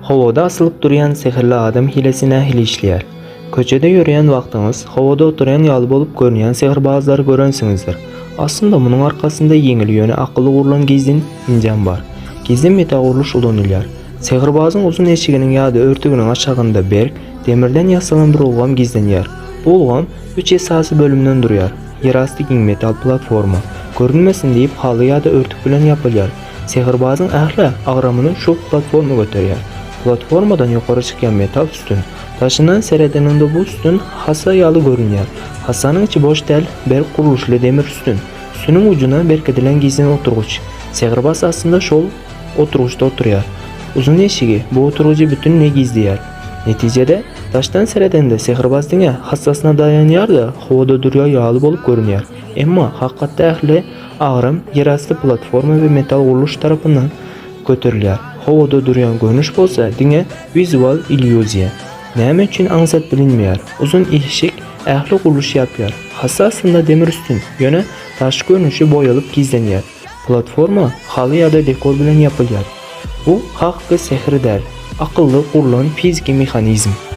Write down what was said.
Howada asylyp durýan sihirli adam hilesi nähili işleýär? Köçede ýöreýän wagtyňyz howada oturýan ýaly bolup görünýän sihirbazlary görensiňizdir. Aslynda munuň arkasynda ýeňil ýöne akylly gurlan gizlin enjam bar. Gizlin metagurluş ulanylýar. Sihirbazyň uzyn eşiginiň ýa-da örtüginiň aşagynda berk, demirden ýasalan bir ulgam gizlenýär. Bu ulgam üç esasy bölümden durýar. Ýerasty giň metal platforma. Görünmesin diýip haly ýa-da örtük bilen ýapylýar. Sehirbazyň ähli agramyny şu platforma göterýär. Platformadan ýokary çykýan metal sütün. Daşyndan seredeniňde bu sütün hasa ýaly görünýär. Hasanyň içi boş däl, berk gurluşly demir sütün. Sütüniň ujuna berkidilen gizlin oturgyç. Sehirbaz aslynda şol oturgyçda oturýar. Uzyn eşigi bu oturgyjy bütinleý gizleýär. Netijede, daşdan seredende sehirbaz diňe hasasyna daýanýar-da, howada durýar ýaly bolup görünýär. Emma hakykatda ähli agram ýerasty platforma we metal gurluş tarapyndan göterilýär. Howada durýan görnüş bolsa diňe wizual illýuziýa. Näme üçin aňsat bilinmeýär. Uzyn eşik ähli gurluşy ýapýar. Hasa aslynda demir üstün, ýöne daşky görnüşi boýalyp gizlenýär. Platforma haly ýa-da dekor bilen ýapylýar. Bu hakyky sehr däl, akylly gurlan fiziki mehanizm.